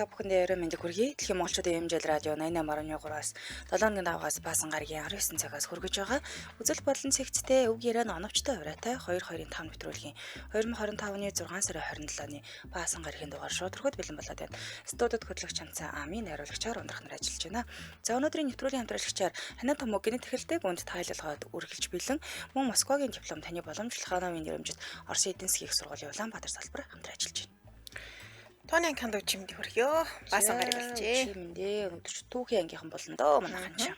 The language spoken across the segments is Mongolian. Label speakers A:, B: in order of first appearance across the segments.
A: Та бүхэндээ орой мэндийг хүргэе. Дэлхийн монголчуудын эмжил радио 88.3-аас 7 өдрийн давгаас Баасан гарагийн 19 цагаас хүргэж байгаа. Үзэл бодлон цэгцтэй өв яриа нь оновчтой ураатай 2-2-5 нэвтрүүлгийн 2025 оны 6 сарын 27-ны Баасан гарагийн дугаар шууд өрхөд бэлэн болоод байна. Студид хөтлөгч Чамцаа Амын найруулагчаар ундрах нар ажиллаж байна. За өнөөдрийн нэвтрүүлгийн хамтрагчаар Ханаа Томог гэнэт эхэлдэг үнд тайлалгаад үргэлж бэлэн мөн Москвагийн диплом таны боломжлох ханавын нэрэмжит Оросын эдийн засгийн их сургуулийн Улаанбаатар салбар хамтран ажиллаж байна.
B: Тооны анги ханд чимд хүрхөө. Баасан гараг болжээ.
A: Чимэндээ өнөөдөр ч түүхийн ангийнхан болно доо манайхан чи.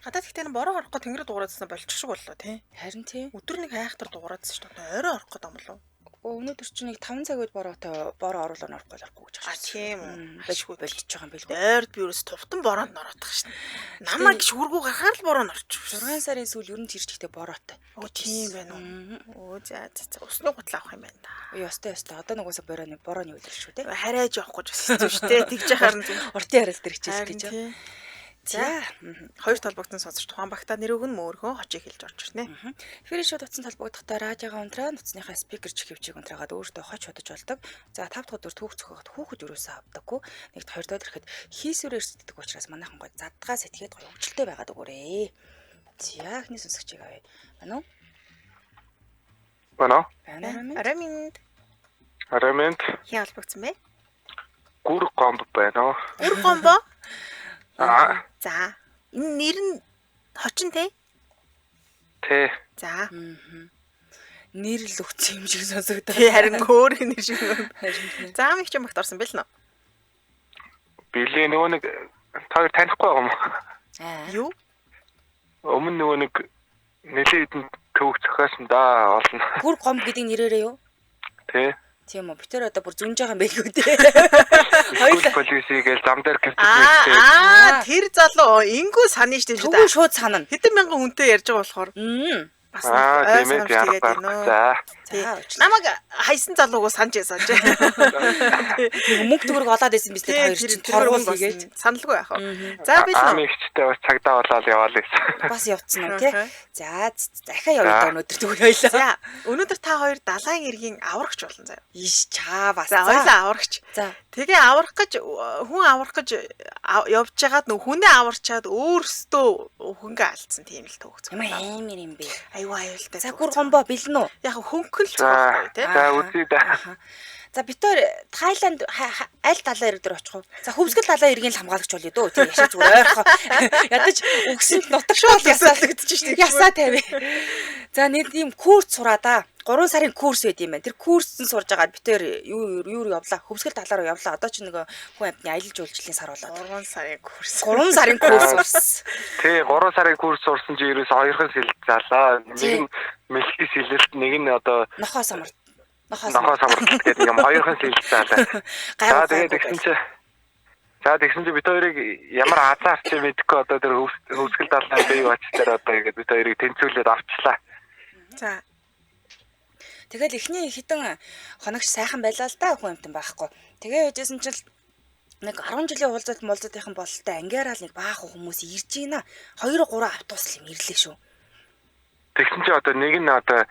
B: Гадаад ихтэй нь бороо орохгүй тэнгэр дугуураадсан болчих шиг боллоо тий.
A: Харин тий.
B: Өдөр нэг хайхтар дугуураадсан шүү дээ. Орой орох гэдэг юм болов уу?
A: Өнөөдөр чи нэг 5 цаг үед бороотой бороо оруулаа орохгүй орохгүй гэж
B: А тийм үү.
A: Ашгүй болчихж байгаа юм билгүй.
B: Ойрд би ерөөс тувтан бороонд нороодох шин. Намайг шүргүү гарахаар л бороо норчих.
A: 6 сарын сүүл ер нь тэр чигтээ бороотой.
B: Өө тийм байна уу? Өө за за. Усны гутал авах юм байна да.
A: Ёстой ёстой. Одоо нугасаа борооны үйл шүү дээ.
B: Харайж явахгүй ч бас хэцүү шүү дээ. Тэгж яхаар нь зүг.
A: Уртын яриад тэр хичээл гэж.
B: За хоёр толбогдсон сонсогч тухайн багтаа нэр өгөн мөөрхөн хочийг хэлж орж ирнэ.
A: Эфирийн шууд утсан толбогдохдоо радиогоо унтраа нутсныхаа спикер чихвчийг унтраагаад өөртөө хоч худаж болдог. За 5 дахь өдөр түүх зөхөхөд хүүхэд юусоо авдаггүй. Нэгт 2 дахь ирэхэд хийсвэрээр сэтгэдэг учраас манайхан гой задгаа сэтгээд гой хөвчлөлтэй байгаад өгөөрэй. За эхний сонсогчийг авъя. Байна уу?
C: Байна уу?
A: Байна уу?
B: Орой минь.
C: Орой минь.
B: Хин холбогдсон бэ?
C: Гүр гомб байна уу?
B: Гүр гомбо?
C: Аа.
B: За. Энэ нэр нь хочин те?
C: Тэ.
B: За.
A: Нэр л өгсөн юм шиг сонсогдоо.
B: Тий харин өөр нэр шиг. За амиг ч юм багт орсон бэл нөө.
C: Билээ нөгөө нэг та хоёр танихгүй байгаа юм уу?
A: Аа.
B: Юу?
C: Өмнө нөгөө нэг нэлээд хэдэн төвөг зохиосон да олно.
A: Гүр гомб гэдэг нэрээрээ юу?
C: Тэ.
A: Тийм үү. Бид тэр одоо бүр зүнж байгаа юм байлгүй дээ.
C: Хоёул полиси гээл зам дээр гэртэж мэртэй.
B: Аа тэр залуу ингүү санаа штэ
A: Түгүү шууд санана.
B: Хэдэн мянган хүнтэй ярьж байгаа болохоор бас
C: ой санамж тэгээд байна. За.
A: За.
B: Намайг хайсан залуугоо санаж ясааж.
A: Нэг мөнгө төгрөг олоод байсан биз дээ хоёр чинь торгуул хийгээд.
B: Саналгүй яах вэ? За би л
C: Амигчтай бас цагдаа болоод яваал гэсэн.
A: Бас явцсан уу тий? За захиа явъя даа өнөөдөр тэгвэл хоёлаа.
B: За өнөөдөр та хоёр далайн эргийн аврагч болно заяа.
A: Иш чаа бас.
B: За хоёлаа аврагч.
A: За.
B: Тэгээ аврах гэж хүн аврах гэж явж байгаад нөх хүнээ аварчаад өөрсдөө хөнгө алдсан тийм л төгс.
A: Ямар амар юм бэ?
B: Аюу аюултай.
A: За гүр гомбо бэлэн үү?
B: Яг хөнгөн л цогцтой тий.
C: За үзье да.
A: За бид хоёр Тайланд аль далайн эрэг дээр очих вэ? За хөвсгөл далайн эргийн л хамгаалагч болъё дөө. Тийм яшаа зүгээр ойрхон. Ядаж үгсэнд нутагшуул
B: ясаалагдчих шүү дээ.
A: Ясаа тавь. За нэг тийм курс сураа да. 3 сарын курс байд юм байна. Тэр курсд сурж байгаа бид хоёр юу юу явлаа. Хөвсгөл талаа руу явлаа. Одоо чи нөгөө хүн амьтны аялал жуулчлалын сар болоод.
B: 3 сарын курс.
A: 3 сарын курс сурсан.
C: Тий 3 сарын курс сурсан чи ерөөс хоёрхан сэлж залаа. Нэг нь мэлхий сэлэлт, нэг нь одоо
A: нохоо самар.
C: Нохоо самар гэдэг нэг юм хоёрхан сэлж залаа. За тэгээд тэгсэн чи бид хоёрыг ямар азар чи мэдэхгүй одоо тэр хөвсгөл далайн бие бач дээр одоо ингээд бид хоёрыг тэнцвүүлээд авчлаа.
B: За.
A: Тэгэл эхний хитэн хоногч сайхан байлаа л да хүн амтан байхгүй. Тэгээ яжсэн чинь нэг 10 жилийн уулзалт муулзалтынхан бололтой ангиараа л нэг баахан хүмүүс ирж гинэ. 2 3 автобус л юм ирлээ шүү.
C: Тэгсэн чи одоо нэг нь одоо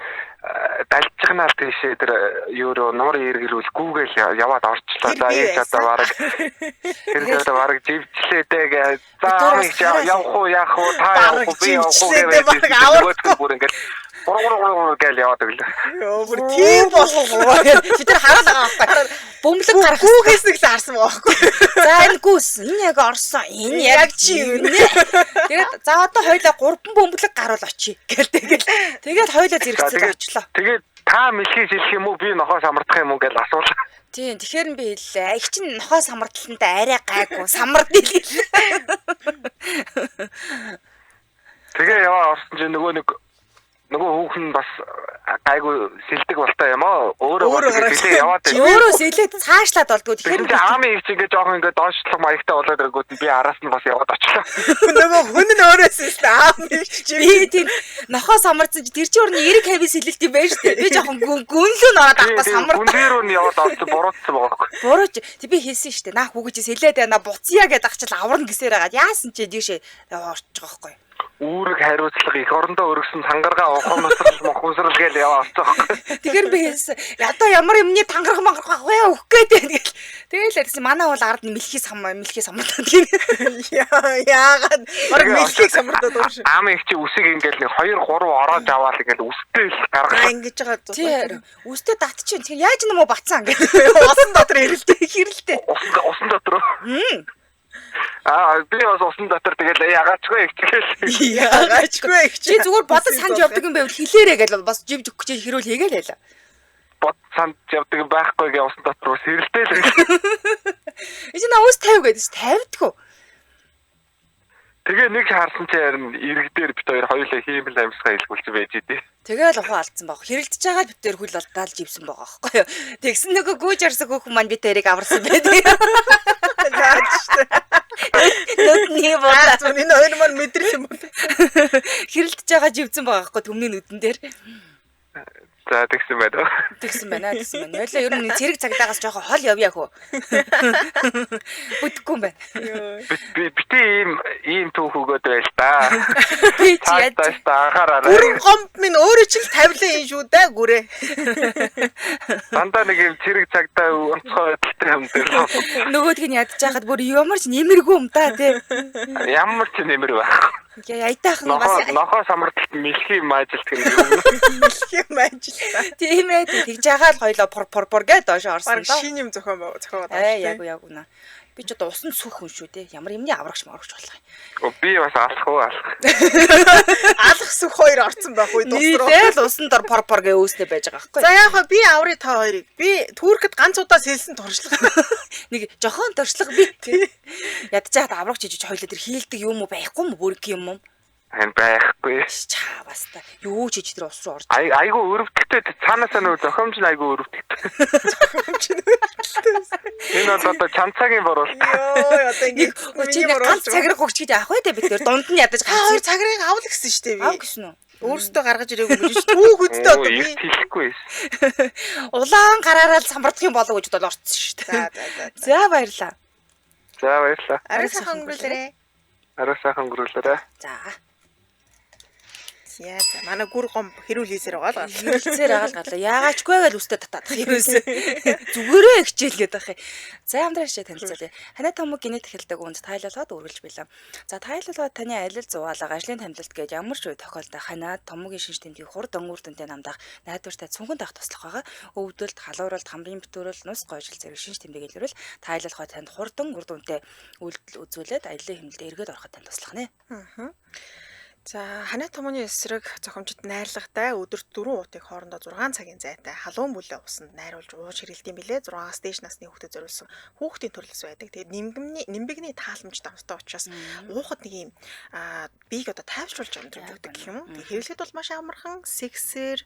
C: далжигнаал тийшээ тэр юу руу нуур эргэлүүл гүүгээл яваад орчлоо. За энэ ч одоо бараг тэр ч одоо бараг живчлээ дээ гэ. За амиг явах уу яах уу та явах уу би явах уу гэж авах бүр ингээд 3 3 3 гээл яваад өглөө.
B: Йоо бүр тийм болов.
A: Бид тэр хараад байгаа байхгүй. Бөмбөлөг гарах
B: гүүгээс нэг л харсан байгаа байхгүй.
A: За энэ гүүс энэ яг орсон. Энэ яг чи юм нэ. Тэгээд за одоо хоёлаа 3 бөмбөлөг гаруул очие гэл тэгэл. Тэгээд хоёлаа зэрэгцээд очлоо.
C: Тэгээд та мэлхий шилэх юм уу би нохоо самардах юм уу гэж асуулаа.
A: Тийм тэгэхээр би хэллээ. Их чинь нохоо самардталтай арай гайгүй самардъя л гэлээ.
C: Тэгээ яваа орсон чинь нөгөө нэг нөгөө хүүхэн бас гайгүй сэлдэг болтой юм аа. Өөрөө сэлээ яваад байна.
A: Өөрөө сэлээд цаашлаад болдгоо.
C: Тэгэхээр аамын их чинь ингээ жоохон ингээ доошлох маягтай болоод ирэнгүүт би араас нь бас яваад очлоо.
B: Нөгөө хүн нь өөрөө сэлсэн аамын их чинь.
A: Би тийм нохоо самарсан чи тэр чинь өөр нь эрэг хавийн сэлэлт юм байна шүү дээ. Би жоохон гүнлүү н ороод авахгүй самар.
C: Гүн дээр нь яваад орсон буруутсан байгаа байхгүй.
A: Бурууч би хэлсэн шүү дээ. Наа хүүгэж сэлээд байна буцъя гэдээ ахчил аварна гэсээр хагаад яасан чи дийшээ орчих байгаа байхгүй.
C: Үүрэг хариуцлага их орондоо өргөсөн тангаргаа ухамсарл мохомсрал гээл яваа орцоо.
A: Тэгэхээр би хэлсэн. Одоо ямар юмны тангараг мангарах авах вэ? Өгөх гээд байна гэл. Тэгэл тэгсэн манай бол ард нь мэлхий сам мэлхий самардаад гин.
B: Яагаад бараг мэлхийг самардаад байгаа юм шиг.
C: Аам их чи үсэг ингээл нэг 2 3 ороож аваад ингээл үстэй л гаргалаа.
B: Ингэж байгаа зү.
A: Тий. Үстэй татчих. Тэгэхээр яаж юм уу бацсан гэх.
B: Усан дотор хэрэлтэй
A: хэрэлтэй.
C: Усан дотор. Аа би бас усан дотор тэгэл ягаачгүй ихчихэл.
B: Ягаачгүй их
A: чи. Чи зүгээр бодож санаж явдаг юм байвал хэлээрэ гэл бас живж өгөх гэж хэрүүл хийгээл байлаа.
C: Бод санаж явдаг юм байхгүй гэ усан дотор ус хэрэлтэй л.
A: Энд чинь ус 50 гэдээс 50-дгүй.
C: Тэгээ нэг харсан чи харин ирэг дээр бит хоёр хоёулаа хиймэл амьсгаа илгүүлсэн байж идэв.
A: Тэгээл ухаан алдсан баг. Хэрэлдэж байгаа бит хоёр хүл алдаал живсэн байгаа аахгүй юу. Тэгсэн нөгөө гүйж арсаг хүүхэн маань бит хоёрыг аварсан байдаг.
B: Яаж штэ.
A: Нүдний болоо.
B: Энэ хоёр маань мэдрэл юм уу?
A: Хэрэлдэж байгаа живсэн байгаа аахгүй түмний нүдэн дээр.
C: За тэгсэн байна.
A: Тэгсэн байна, тэгсэн байна. Ойлоо ер нь цэрэг цагдаагаас жоохон хол явъя хөө. Бүтэхгүй юм байна.
C: Би битээ ийм түүх өгөөд байл та.
A: Би чи яаж
C: анхаараарай.
B: Гүрэн гомб минь өөрөө ч л тавилан юм шүү дээ гүрээ.
C: Дандаа нэг юм цэрэг цагдаа онцгой байдалтай юм дээр.
A: Нөгөөдг нь ядж хахад бүр ямар ч нэмэргүй юм да тий.
C: Ямар ч нэмэр байх.
A: Яйтаахан бас
C: нохоо самардалт мэлхий маажилт гэх юм.
B: Мэлхий маажилт.
A: Тийм ээ. Тэгж ягаал хоёлоо пор пор пор гэж доош орсон
B: доо. Шинэ юм зохион зохиогоод
A: аа. Яг яг үнэ. Би ч одоо усан сүх хүн шүү дээ. Ямар юмны аврагч марагч болох
C: юм. Би бас алах уу алах.
B: Алах сүх хоёр орцсон байх үе дус руу.
A: Нийлээл усан дор пор пор гэж өөснө байж байгаа байхгүй.
B: За яах вэ? Би аврыг та хоёрыг. Би Түүркэд ганц удаа сэлсэн туршлага.
A: Нэг жохон туршлага би. Ядчаад аврагч хийж хоёлоо тэр хийлдэг юм уу байхгүй юм бүрэг юм уу?
C: Хэн байхгүй.
A: Чаа бас та. Юу ч хийж тэр ус руу орж.
C: Айгу өрөвдөлттэй цаанаасаа нөө зохиомж нь айгу өрөвдөлттэй.
B: Зохиомж нь өрөвдөлттэй.
C: Энэ бол одоо чамцагийн буруул.
B: Йоо одоо ингэ
A: чи нэг ганц цаграг өгч гэж авах вэ дээ бид тэр дунд нь ядаж
B: ганц хоёр цагрыг авал гэсэн шүү дээ би.
A: Ав гэсэн үү?
B: Өөрөөсөө гаргаж ирээгүй юм биш түүх үдтэй одоо
C: би хэлэхгүй байсан.
A: Улаан гараараа л самбардах юм болов гэж бол орцсон шүү дээ.
B: За за за.
A: За баярлаа.
C: За баярлаа.
B: Арай сайхан өнгөрүүлээрэй.
C: Арай сайхан өнгөрүүлээрэй.
A: За.
B: Яа за манай гүр гом хэрүүл хийсээр байгаа л гарлаа.
A: Хэрэлцээр байгаа л гарлаа. Яагаачгүй гэл үстэй татаадах юм ерөөсөө. Зүгээрээ хичээл гээд байх юм. За хамтраач танилцуулъя. Ханаа томог генет эхэлдэг үнд тайлбарлаад үргэлж билээ. За тайлбарлаад таны алил зугаалга, ажлын томилолт гэж ямар ч үе тохиолдох ханаа томогийн шинж тэмдгийг хурд үр дүнтэй намдах найдвартай цүнхэн дах туслах байгаа. Өвдөлт, халууралт, хамрын битүүрэл, нус гойжил зэрэг шинж тэмдэг илрүүл тайлбарлахаа танд хурдан үр дүнтэй үйлдэл үзүүлээд аяллаа хэмнэлд эргээд ороход танд туслах нэ.
B: Аа. За ханаа томооны эсрэг зохимжит найрлагатай өдөрт 4 уутыг хоорондоо 6 цагийн зайтай халуун бүлээ усанд найруулж ууж хэрэлдэм билээ. 6-аас дээш насны хүүхдэд зориулсан хүүхдийн төрлөс байдаг. Тэгээд нэмбэгний тааламж давттай учраас уухад нэг юм биеийг одоо тайвшруулж амьдрах өгдөг гэх юм уу. Тэгээд хэрэглэхэд бол маш амархан сэгсэр,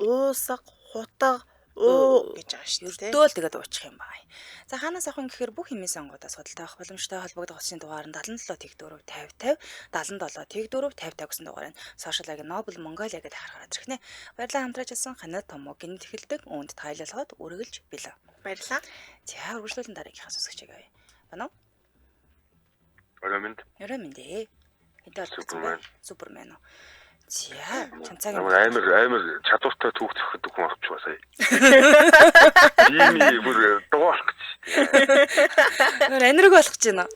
B: уусга, хутга уу гэж байгаа шүү дээ.
A: Өрдөөл тэгээд уучих юм байна. За хаанаас авах юм гэхээр бүх хэмээн сонгуудаас худалдаа авах боломжтой холбогдох утасны дугаар нь 77 тэг 4 50 50 77 тэг 4 50 50 гэсэн дугаар нь сошиал аг Nobel Mongolia гэдэг харахаар ирэхнэ. Баярлалаа хамтраач байсан ханаа томоо гинт эхэлдэг үүнд тайлбарлахад үргэлж билээ.
B: Баярлалаа.
A: За үргэлжлүүлэн дараагийнхаа сонсогчийг авъя. Байна уу?
D: Орой минь.
A: Орой минь дээ. Энд
D: Супермен.
A: Супермен уу? За, чамцагийн
D: амар чадвартай түүх зохиодог хүн авчих сая. Ийм бүр дугаалах гэж шүү
A: дээ. Нөр анираг болох гэж байна.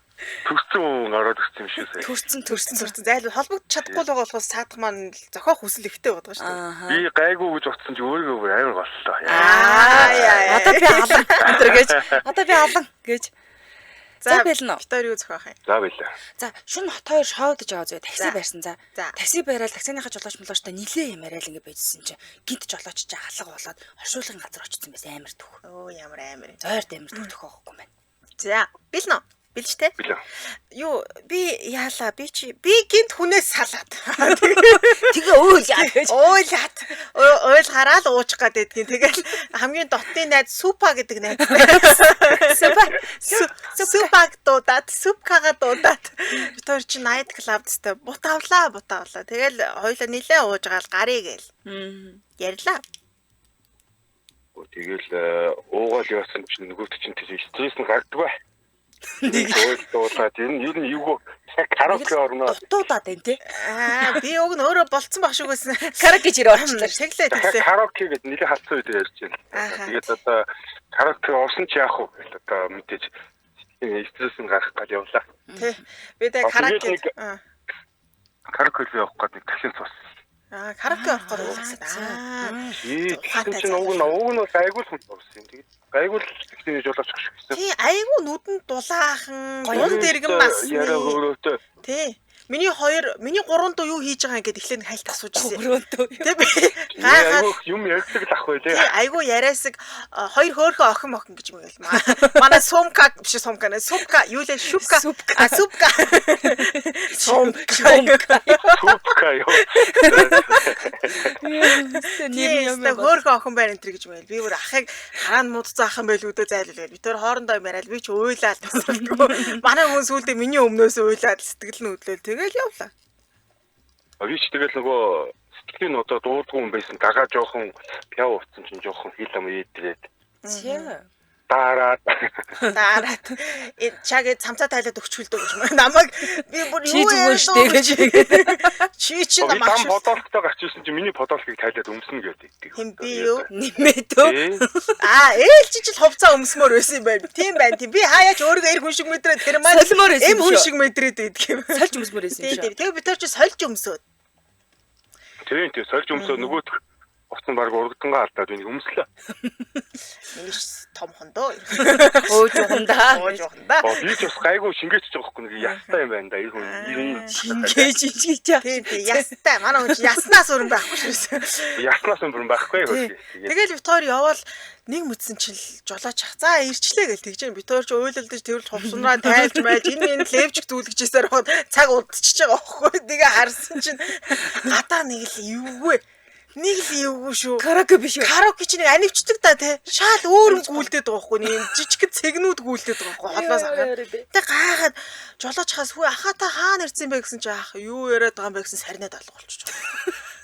D: Төрсөн хүн гараад ирсэн юм шиг сая.
A: Төрсөн.
B: Зайл холбогдож чадахгүй л байгаа болохоос саадах маань зохиох хүсэл ихтэй байдаг шүү
A: дээ.
D: Би гайгүй гэж утсан чи өөрийгөө бүр амар голлоо.
B: Аа яа.
A: Одоо би алан энэ гэж. Одоо би алан гэж. За бэлнэ.
B: Бит хоёр юу зохиох юм?
D: За бэлээ.
A: За шүн хот хоёр шоудж яваа зөө такси барьсан за. Такси бариад таксиныхаа жолооч молоочтой нилээ юм яриад ингэ байжсэн чи гинт жолооч чи алга болоод оршуулгын газар очсон байсан амар түүх.
B: Өө ямар амар.
A: Ойрт амар түүх тохиохгүй юм байна.
B: За бэлнэ. Бэлж тэ?
D: Бэлээ.
B: Юу би яалаа би чи би гинт хүнээс салаад.
A: Тэгээ өөл яа гэж.
B: Уйлаад. Уйл гараал уучих гээд байдгийн. Тэгэл хамгийн дотны найз Супа гэдэг найз.
A: Супа.
B: Супаг дуудаад, Супкага дуудаад. Бид хоёр чи night club дэстэй бут авлаа, бут авлаа. Тэгэл хоёлаа нилээ ууж гаал гарыг гээл. Ярьлаа.
D: Тэгэл уугаал явсан чинь нөгөөт чинь тэр стресс нь гардаггүй. Нэг дуулаад энэ ер нь юу караоке орно.
A: Дутуудаад байна те.
B: Аа би уг нь өөрөө болцсон баг шиг байсан.
A: Караоке чир орчлоо.
B: Тэглээ тэглээ.
D: Караоке гэдэг нэлээд хатсан үед ярьж байна. Тэгээд одоо караоке орсон ч яах вэ гэл одоо мэдээж стресс нь гарах гал явлаа.
B: Тий. Би тэ караоке
D: караоке руу явах гээд нэг таксинд суусан.
B: Аа караоке орох гээд байсан. Аа.
D: Тэгсэн чинь уг нь бол айгүй л хүн болсон юм. Тэгээд айгүй л тэгсэн жолооч шиг гэсэн.
B: Тий, айгүй нүдэнд дулаахан, дунд иргэн насны.
D: Яриа өөрөөтэй.
B: Тий. Миний 3 дуу юу хийж байгаа ингээд эхлээд хайлт асууж ирсэн.
A: 3 дуу.
B: Тий би гайхаад
D: юм ярьдаг л ах байлээ.
B: Тий, айгүй яриасаг хоёр хөөхөн охин мохин гэж мэгэл. Манай сумка биш сумка нэ супка юу лээ шупка. А супка. Сумка.
D: Супка юу.
B: Нэр юм. Хөөхөн охин байна энэ төр гэж мэгэл. Би бүр ахыг хараанд муудцсан ах юм байлгүй дээ зайлуулгээд. Би тэр хоорондоо юм яриад би ч уйлаад тасралтгүй. Манай хүн сүулдэ миний өмнөөс уйлаад сэтгэл нь хөдлөөл. Тэгэл явлаа.
D: Би ч тэгэл нөгөө сэтгэлийн одоо дуудгүй юм байсан. Дагаа жоохон пяв утсан чинь жоохон хил ам ийдрээд.
A: Зэ.
D: Дараад.
B: Чагээ цамцаа тайлаад өгчхөл дөө гэж. Намайг би бүр юу
A: зүгээр штэ гэж.
B: Чи чи намайг
D: дам подолктой гарч ирсэн чи миний подолкийг тайлаад өмснө гэдэг.
B: Хэм би юу?
A: Нэмээд өө.
B: Аа ээлж чил хувцаа өмсмөр байсан юм байна. Тийм байна. Тийм би хаяач өөрийгөө эр хүн шиг мэдрээ тэр маань
A: солимоор байсан.
B: Эм хүн шиг мэдрээд байдаг юм.
A: Сольж өмсмөр байсан юм шиг.
B: Тэгээ бид тэр чи сольж өмсөөд.
D: Тийм тийм сольж өмсөө нөгөөх утсан баг урагдангаа алдаад энийг өмслөө.
B: Миний том хондоо.
A: Өө жухандаа.
B: Өө жухандаа.
D: Би ч бас гайгүй шингээч байгаа байхгүй нэг ястай юм байна да. Эр хүн
A: шингээч шингээч.
B: Тийм тийм ястай. Манай хүн чи яснаас өрн байхгүй шүү.
D: Яснаас өрн байхгүй хөө.
B: Тэгэл бит хоёр яваал нэг мэдсэн чил жолооч ах. За ирчлээ гэл тэгж юм. Бит хоёр ч уйлалдаж тэрвэл хувсанраа тайлж майж энэ энэ левчик зүүлгэжсээр байхад цаг удчихж байгаа байхгүй. Тэгээ харсан чинь гадаа нэг л эвгүй. Нэг л эвгүй шүү.
A: Караоке биш үү?
B: Караоке чинь нэг анивчдаг та тий. Шаал өөр юм гүйлдээд байгаа байхгүй. Нэг жижиг цэгнүүд гүйлдээд байгаа байхгүй. Холоос ахаад. Тэг гайхаад жолооч хаас хүү ахаа та хаана ирсэн бэ гэсэн чи ах юу яриад байгаа юм бэ гэсэн сарнаад алга болчих жоох.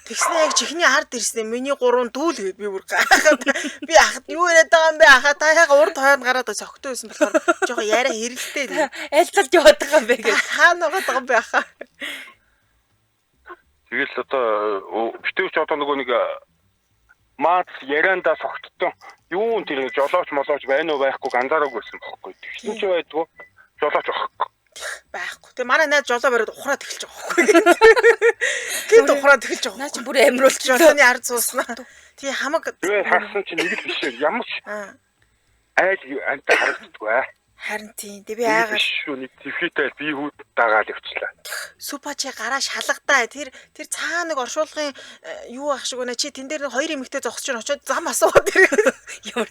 B: Тэгснэ яг чихний ард ирснэ миний гурван дүүл гээд би бүр гайхаад би ахад юу яриад байгаа юм бэ ахаа та яг урд хойно гараад согтой байсан болохоор жоохон яриа хэрэлтэй.
A: Аль талд яваад байгаа юм бэ гэж.
B: Хаана байгаа юм бэ ахаа?
D: Тэгэл одоо битүүч одоо нөгөө нэг маац яриандаа согтсон юун тэр жолооч молооч байна уу байхгүйг анзаараагүй байсан бохоггүй. Тэгсэн чи байдгүй жолооч байхгүй.
B: Байхгүй. Тэгээ манай найз жолоо бариад ухраад эхэлж байгаа байхгүй. Гинт ухраад эхэлж байгаа.
A: Наа чи бүр амруулж
B: жолооны ард сууснаа. Тий хамаг
D: тэгээ харсан чи нэг л биш ямар ч айл амтаа харагддаггүй аа.
B: Харин тийм. Тэг би айгаад
D: шүү нэг твхийтэй би хүүд дагаал явчлаа.
B: Супа чи гараа шалгадаа. Тэр цаа нэг оршуулгын юу ах шиг байна. Чи тэн дээр нэг хоёр эмэгтэй зогсож байна. Очоод зам асууад ирээ.
A: Ямар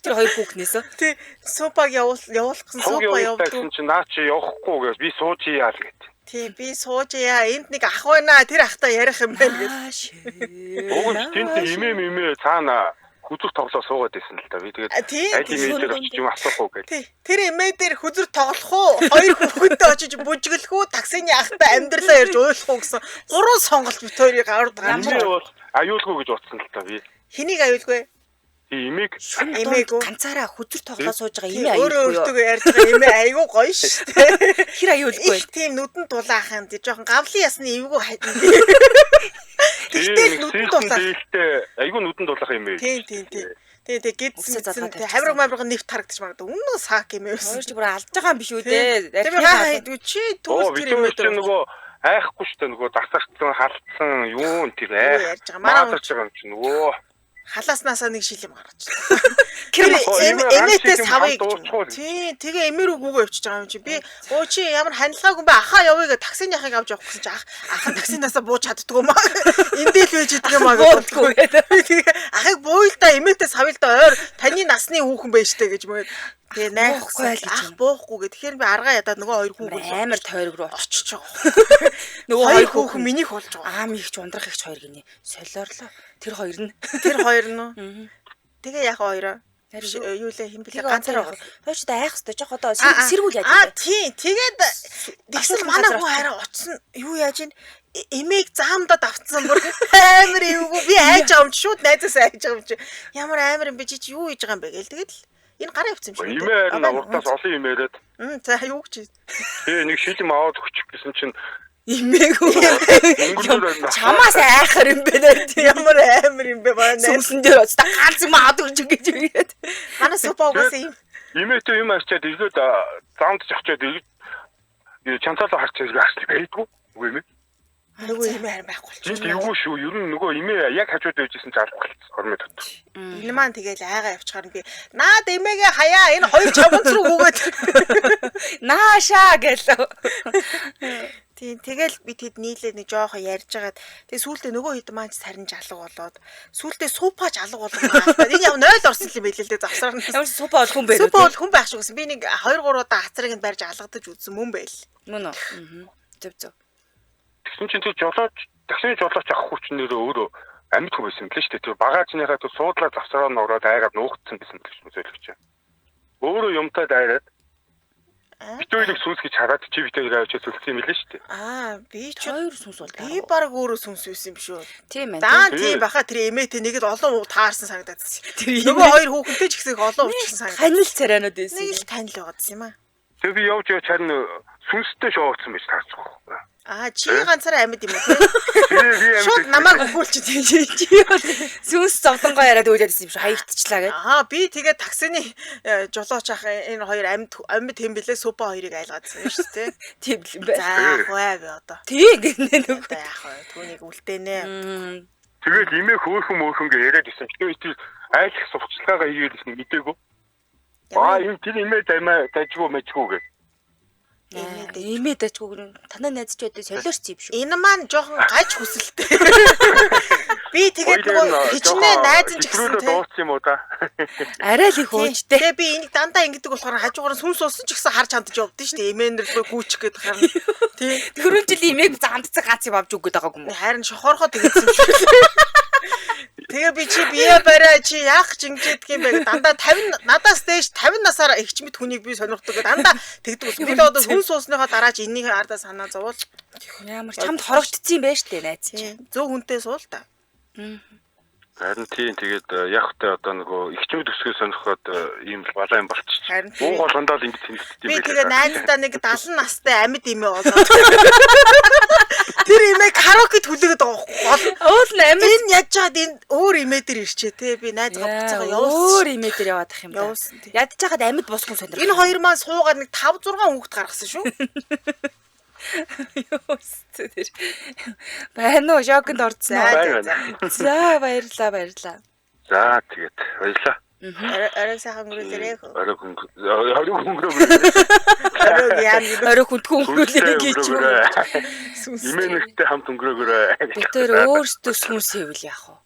A: тэр хоёр хүүхнээс үү?
B: Тий. Супаг явуулах гэсэн супа явдаг.
D: Гэсэн чи наа чи явахгүй гэж би сууж яа л гэт.
B: Тий, би сууж яа. Энд нэг ах байна. Тэр ахтаа ярих юм байна
A: гэж.
D: Уг нь тэнд имээ цаана хүзүр тоглоо суугаад байсан л та. Би тэгээд аль имээ дээр очиж юм асуух уу гэж.
B: Тий. Тэр имээ дээр хүзүр тоглох уу? Хоёр хүүхэдтэй очиж бүжиглэх үү? Таксины ахтай амьдралаа ярьж уйлах уу гэсэн гурван сонголт бит хоёрыг аваад
D: байгаа. Ямар бол аюулгүй гэж бодсон л та би.
B: Хэнийг аюулгүй?
D: Тий, имээг.
B: Имээг
A: ганцаараа хүзүр тоглоо сууж байгаа имээ аюулгүй.
B: Өөрөө өөртөө ярьж байгаа имээ аюу гоё шүү дээ.
A: Хэр аюулгүй.
B: Тийм нүдэн дулаахан тий жоохон гавлын ясны эвгүй хай. Тэгтэл нүдэн дулаах.
D: Тэгтэл айгүй нүдэн дулаах юм ээ.
B: Тийм тийм тийм. Тий тий гидсэн тий хавраг мавраг нэвт харагдчих магадгүй. Өмнө нь сак юм байсан.
A: Хоёр чи бүр алдж байгаа юм биш үү дээ.
B: Тэр хаа чи түүл тэр юм
D: дээр нөгөө айхгүй шүү дээ нөгөө засарцсан халдсан юу н тэр айх.
B: Ярьж байгаа. Манай
D: байгаа юм чи нөгөө
B: халааснасаа нэг шил юм гаргаж. Тэр эмээтэй савыг. Тий, тэгээ эмээ рүү гүгөө явчихж байгаа юм чи. Би өө чи ямар ханилгаагүй бэ? Ахаа явъя гэ таксины ахыг авч явах гэсэн чи ах ах таксинаасаа бууж чаддгүй маа. Эндээ л байж идэг юм аа гэдэггүй. Тэгээ ахыг бууйл та эмээтэй савыг та ойр таны насны хүүхэн байж тээ гэж мөрөд. Тэгээ найхгүй ах буухгүй гэ. Тэгэхээр би аргаа ядаад нөгөө хоёр хүүхэн
A: амар тойрог руу
B: очиж байгаа.
A: Нөгөө
B: хоёр хүүхэн минийх болж байгаа.
A: Аам ихч ундрах ихч хоёр гинэ. Солиорлоо. Тэр хоёр нь.
B: Тэр хоёр нь. Тэгээ яг хоёроо. Юу лээ хин блэ ганцаараа.
A: Хоёр ч айх хэвээр жоох одоо сэргүүл яаж.
B: Аа тий. Тэгээд тэгсэн манай хүн хараа очсон юу яаж ин эмээг заамдад автсан бүр амар эвгүй би айж байгаа юм чи шууд найзаас айж байгаа юм чи ямар амар юм бэ чи юу хийж байгаа юм бэ гээл тэгээд л энэ гараа явцсан юм шиг.
D: Эмээ харин урдаас олон юм яриад.
B: За юу гэж.
D: Тэгээ нэг шилэм аваад өгчих гэсэн чинь
A: Имээгүй.
D: Өнгөрөөр
A: Чамаас айхар юм бэ нэ.
B: Ямар амар юм бэ манай.
A: Сүнсэн дээр очиж ганц юм аваад өгч гэж үгээд.
B: Манай супа угаасаа юм.
D: Имээтэй юм арчаад эргээд замд очиод эргээд чамталаа харч ирсэн байдгүй. Үгүй юм.
B: Нөгөө юм харин байхгүй болчих.
D: Энд эвгүй шүү. Ер нь нөгөө имээ яг хажууд байжсэн зарах болчихсон хормын дотор.
B: Энэ маань тэгэл айгаа явчихаар нь би наад эмээгээ хаяа энэ хоёр чавганц руу гүгээд.
A: Наашаа гэлөө.
B: Тийм тэгэл би тэд нийлээд нэг жоохон ярьж хагаад тэгээ сүүлдээ нөгөө хэд маань ч сарин жалга болоод сүүлдээ супач алга болгоо. Энэ яв 0 орсон юм байл л дээ завсраар нь.
A: Ямар ч супа бол хүн байх.
B: Супа бол хүн байх шиг гэсэн. Би нэг 2 3 удаа хацрыг нь барьж алгадаж үзсэн мөн байл.
A: Мөн үү? Аа. Зөв зөв.
D: Тэгсэн чинь тэр жолооч таксины жолооч авах хүч нэрээ өөрөө амьд хүн байсан юм лээ шүү дээ. Тэр багаажныхаа тэр суудлаа завсраа нь ороод айгаад нуугдсан байсан л шүү зөөлөгч. Өөрөө юмтай дайраад битүүрийг сүнс гэж хараад чи битүүрийг авчиж сүлцсэн юм лээ шүү дээ.
B: Аа би ч
A: хоёр сүнс бол
B: би баг өөрөө сүнс байсан юм шүү.
A: Тийм ээ.
B: Даан тийм баха тэр эмээтэй нэг л олон таарсан санагдаад байсан. Нөгөө хоёр хүүхэнтэй ч гэсэн их олон уучсан санагдаад.
A: Танил царайнууд байсан.
B: Нэг л танил байгаадсан юм аа.
D: Тэгээ би явж явж харин сүнстэй шоуцсан байж таарч байгаа байхгүй.
B: Аа чи ганцаараа амьд юм уу те? Шууд намайг өгүүлчих
A: чи чи бол сүнс зовлонгоо яриад өглөөдсэн юм шиг хаягдчихлаа гэд.
B: Аа би тэгээ таксины жолооч ах энэ хоёр амьд амьд хэм блэ супа хоёрыг айлгаадсан юм шүү дээ.
A: Тийм л юм байна.
B: За яах вэ би одоо.
A: Тий гэнэ нөгөө.
B: Одоо яах вэ? Түүнийг үлдээнэ.
D: Тэгэл имээ хөөхөн мөөхөн гэж яриад исэн. Тэгээ тэр айлах сурталчилгаагаа хийгээд исэн мдээгүй. Аа энэ тэр имээ даймаа дажгүй мэжгүй гэж.
A: Имээ дажгүй танаа найз ч байдаг солиорч юм шүү.
B: Энэ маань жоохон гаж хүсэлтэй. Би тэгээд нөгөө хичнээн найз нь ч гэсэн
D: тий. Дууссан юм уу та?
A: Арай л их уужтэй.
B: Тэгээ би энийг дандаа ингэдэг болохоор хажуугаар нь сүнс уусан ч гэсэн харж хандаж явдсан шүү дээ. Эмээн нэр гүйчих гээд харна. Тий.
A: Түрүүн жил имээг замдцсан гац юм авч өгöd байгаагүй юм уу?
B: Харин шохорхоо тэгсэн юм шүү. Тэгээ би чи бие бариа чи яах ч ингэж идэх юм бэ дандаа 50 надаас дээш 50 насаар эгч мэт хүнийг би сонирхдаг гэ дандаа тэгдэг ус. Би л одоо хүн суусныхаа дараа ч энэний ардаа санаа зовуул.
A: Ямар чамд хорогдсон юм байна штэ найз чи.
B: Зөв хүнтэй суул та.
D: Харин тийм тэгээд яг тэ одоо нөгөө эгчмэд өсгөө сонирхоод ийм л балаа юм болчих. Буу болгондоо л ингэж тэмдэгддэг
B: юм байна. Би тэгээ найздаа нэг 70 настай амьд имээ болоод. Тэр имээ караокед хүлээгээд байгаа байхгүй.
A: Уул нь амьд.
B: Энэ яаж чад энэ өөр имээ дээр ирчээ те. Би найзгаа буцаага явуулсан.
A: Өөр имээ дээр яваад ах юм да. Ядж хахад амьд босгон сонирх.
B: Энэ хоёр маань суугаад нэг 5 6 хүүхэд гаргасан шүү.
A: Юу тэр. Байна уу? Шоконд орцсон уу? За баярлалаа, баярлалаа.
D: За тэгээд баярлалаа.
B: Орой сайхан өнгөрүүлээрэй.
D: Орой өнгөрөөгөө.
B: Орой яа нэг
A: орой хүндхэн өнгөрүүлээрэй гэж юу.
D: Имэнэгтэй хамт өнгөрөөгөөрэй.
A: Бид тэр өөрсдөө сүнс хийвэл яах вэ?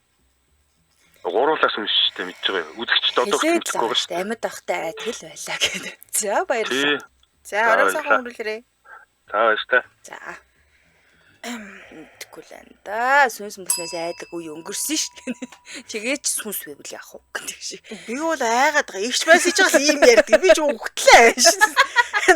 D: Гуруулаа сүнс шүү дээ мэдж байгаа юу. Үзэгчд одоо мэдэхгүй байгаа шүү
A: дээ. Амьд ахтай айдгал байлаа гэдэг. За баярлалаа.
B: За орой сайхан өнгөрүүлээрэй.
D: За баярлалаа.
A: За. Мэдгүй л энэ да. Сүнс мөснөөс айдаг үе өнгөрсөн шүү дээ. Чигээч сүнс байвал яах вэ гэдэг шиг.
B: Би бол айгаад байгаа. Игч байсан ч бас ийм ярьдаг. Би ч өгтлээ.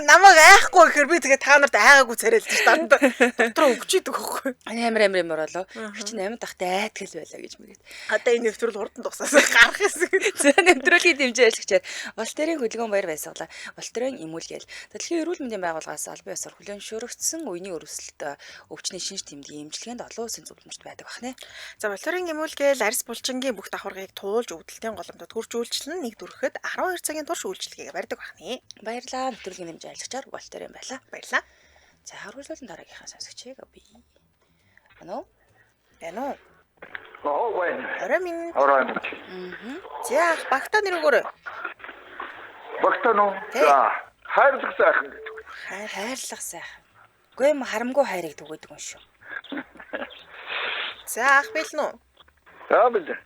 B: Намайг айхгүй гэхээр би тэгээ та нарт айгаагүй царайлж дандаа дотроо өгч идэг хөхгүй.
A: Амар амар амар болоо. Их чинь амьд ахтай айдгал байлаа гэж мэгээд.
B: Одоо энэ нэвтрүүл хурдан дуусаас гарах юм.
A: За нэвтрүүлгийн дэмжин ажиллагчаар Волтерийн хөдөлгөөн баяр баясгалаа. Волтерийн эмүүлгээл. Дэлхийн эрүүл мэндийн байгууллагаас албан ёсоор хүлээн зөвшөөрөгдсөн үений өрсөлдөд өвчний шинж тэмдгийн эмчилгээнд олон улсын зөвлөмжт байдаг бахнэ.
B: За Волтерийн эмүүлгээл арьс булчингийн бүх давхаргыг туулж өвдөлтийн голомтод хурж үйлчлэн нэг дүрхэд 12 цагийн турш үйлчилгээг барьдаг бахнэ.
A: Баярлалаа. Нэвтрүүлгийн дэмжин ажиллагчаар Волтерийн байлаа.
B: Баярлалаа.
A: За харуулсан дараагийнхаа сонсогчийг би. Байна уу?
B: Байна уу?
E: Оо байна.
B: Орой минь.
E: Орой минь.
B: За багтаа нэр өгөөрэй.
E: Багтаа нөө. За хайрлах сайхан гэдэг.
A: Хайрлах сайхан. Үгүй юм харамгүй хайрыг түгээдэг юм шүү.
B: За ах бэлэн үү?
E: За бэлэн.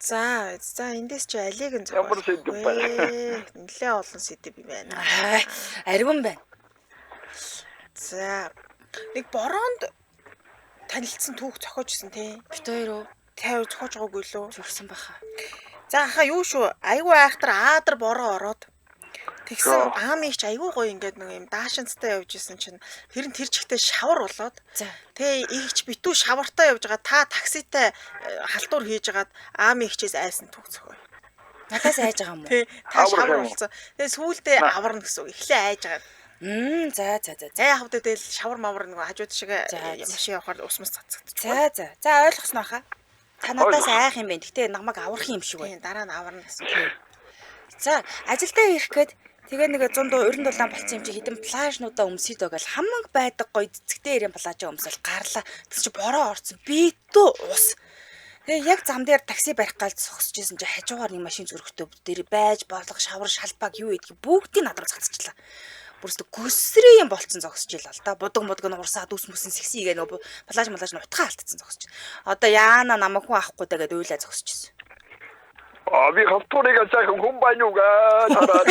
B: За за эндээс чи алиг нь зогсоо.
E: Ямар сэдэв байна?
B: Нэлээ олон сэдэв юм байна.
A: Ариван байна.
B: За нэг бороонд танилцсан түүх зохиожсэн тий.
A: Бит хоёр уу?
B: Та зохиож байгаагүй лөө?
A: Зогсон баха.
B: За хаа юу шүү? Айгүй айхтар аадар бороо ороод тэгсэн аамигч айгүй гоё ингээд нэг юм даашинцтай явж исэн чинь тэр нь тэр чигтээ шавар болоод тэгээ игч битүү шавартай явж байгаа та такситай халтур хийж хагаад аамигчээс айсан түүх зохио.
A: Надаас айж байгаа юм уу?
B: Тий, та
E: Аврах
B: шавар
E: юм уу?
B: болсон. Тэгээ сүүлдээ аварна гэсэн үг. Эхлээ айж байгаа.
A: За за за.
B: За яг хавдаа тэгэл шавар мавар нөгөө хажууд шиг
A: За, за.
B: машин явахаар ус мус цацагдчих.
A: За за. За ойлгосон баха. Та надаас
E: Ойлгосон.
A: айх юм байна. Гэтэ намайг аврах юм шиг байна.
B: Тийм, дараа нь аварна гэсэн үг.
A: За ажилдаа ирэх гээд тэгээ нэг 197 болцсон юм чи хідэн плажнуудаа өмсөй дөө гэл хамаг байдаг гоё цэцэгтэй ирэн плажаа өмсөл гарлаа. Тэгс чи бороо орцсон. Битүү ус. Тэгээ яг зам дээр такси барих гал зогсож исэн чи хажуугаар нэг машин зөрөхтөө дээр байж болох шавар шалбаг юу гэдгийг бүгдийг над руу цацчихлаа. Бүрстэ гөсрийн юм болцсон зогсож ил л да. Будаг мудаг нь урсаад үс мүсэн сэгсийгээ нөгөө плаж млаж нь утгаа алдсан зогсож. Одоо яана намайг хүн авахгүй даа гэд уйлаа зогсож исэн.
E: А би хавтуурыг сайхан хүн байна уу гаа тараад.